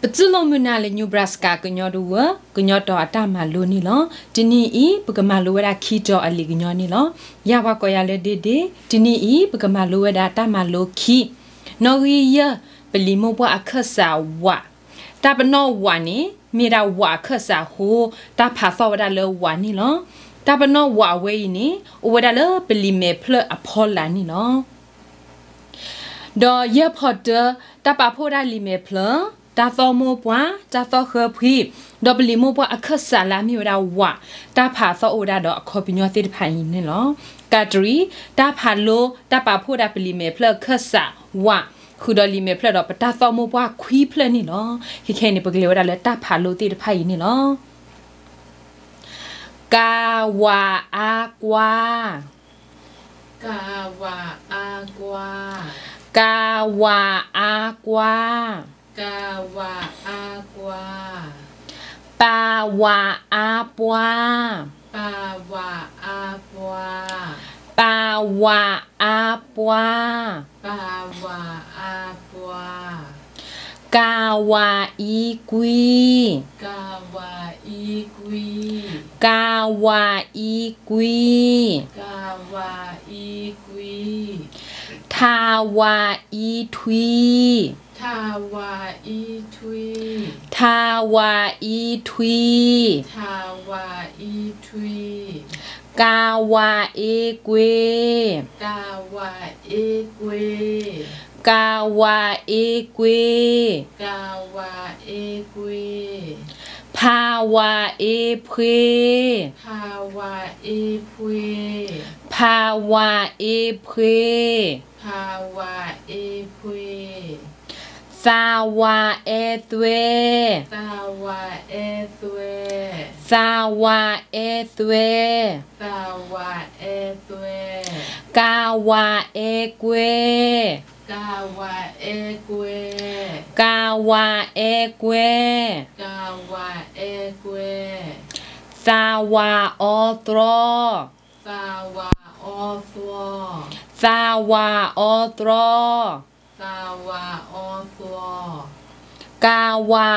ပတူၢ်လိာ်မုာ်နၤလၢ Nebraska ကညီတဝၢ ကညီတီၤအတၢ်မၤလိန့ၣ်လီၤ. တနံၤအံၤ ပကမၤလိဝဲဒၣ်ခံတီၤအလံာ်ကညီန့ၣ်လီၤ. ယၤပှၤကိးယၤလၢ ဒ့ဒ့, တနံၤအံၤ ပကမၤလိဝဲဒၣ်တၢ်မၤလိခံ, နီၣ်ဂံၢ်ယဲၢ်, ပလံာ်မိၢ်ပှၢ်အခၢၣ်စးဝး. တၢ်ပနီၣ်ဝးန့ၣ် မ့ၢ်ဒၣ်ဝးအခၢၣ်စးအဃိ တၢ်ဖးသီၣ်ဝဲဒၣ်လၢဝးန့ၣ်လီၤ. တၢ်ပနီၣ်ဝးအဝဲအံၤန့ၣ် အိၣ်ဝဲဒၣ်လၢပလံာ်မဲာ်ဖျၢၣ်အဖီလာ်န့ၣ်လီၤ. ဒီးယဲၢ်ဖီတၢ, တၢ်ပာ်ဖှိၣ်ဒၣ်လံာ်မဲာ်ဖျၢၣ်, တၢ်သီၣ်မိၢ်ပှၢ်, တၢ်သီၣ်ဃၢဖှံ, ဒီးပလံာ်မိၢ်ပှၢ်အခၢၣ်စးလၢအမ့ၢ်ဝဲဒၣ်ဝး, တၢ်ဖးသီၣ်အိၣ်ဝဲဒၣ်ဒီးအခီပညီသ့ၣ်တဖၣ်အံၤန့ၣ်လီၤ. ကးတရံး, တၢ်ဖးလိ, တၢ်ပာ်ဖှိၣ်ဒၣ်ပလံာ်မဲာ်ဖျၢၣ်အခၢၣ်စးဝး, ဃုာ်ဒီးလံာ်မဲာ်ဖျၢၣ်ဒီးပတၢ်သီၣ်မိၢ်ပှၢ်ခွံဖျၢၣ်န့ၣ်လီၤ. ခဲခဲအံၤန့ၣ် ပကလဲၤဝဲဒၣ်လၢတၢ်ဖးလိသ့ၣ်တဖၣ်အံၤန့ၣ်လီၤ. က ဝ အါ ကွါ, က ဝ အါ ကွါ, က ဝ အါ ကွါ, က ဝ အါ ကွါ, ပ ဝ အါ ပှါ, ပ ဝ အါ ပှါ, ပ ဝ အါ ပှါ, ပ ဝ အါ ပှါ, က ဝ အံ ကွံ, က ဝ အံ ကွံ, က ဝ အံ ကွံ, က ဝ အံ ကွံ, ထ ဝ အံ ထွံ, ထ ဝ အံ ထွံ, ထ ဝ အံ ထွံ, ထ ဝ အံ ထွံ, က ဝ အ့ ကွ့, က ဝ အ့ ကွ့, က ဝ အ့ ကွ့, က ဝ အ့ ကွ့, ဖ ဝ အ့ ဖှ့, ဖ ဝ အ့ ဖှ့, ဖ ဝ အ့ ဖှ့, ဖ ဝ အ့ ဖှ့, သ ဝ အဲ သွဲ, သ ဝ အဲ သွဲ, သ ဝ အဲ သွဲ, သ ဝ အဲ သွဲ, က ဝ အဲ ကွဲ, က ဝ အဲ ကွဲ, က ဝ အဲ ကွဲ, က ဝ အဲ ကွဲ, သ ဝ အီ သြီ, သ ဝ အီ သြီ, သ ဝ အီ သြီ, သ ဝ အီ သြီ, က ဝ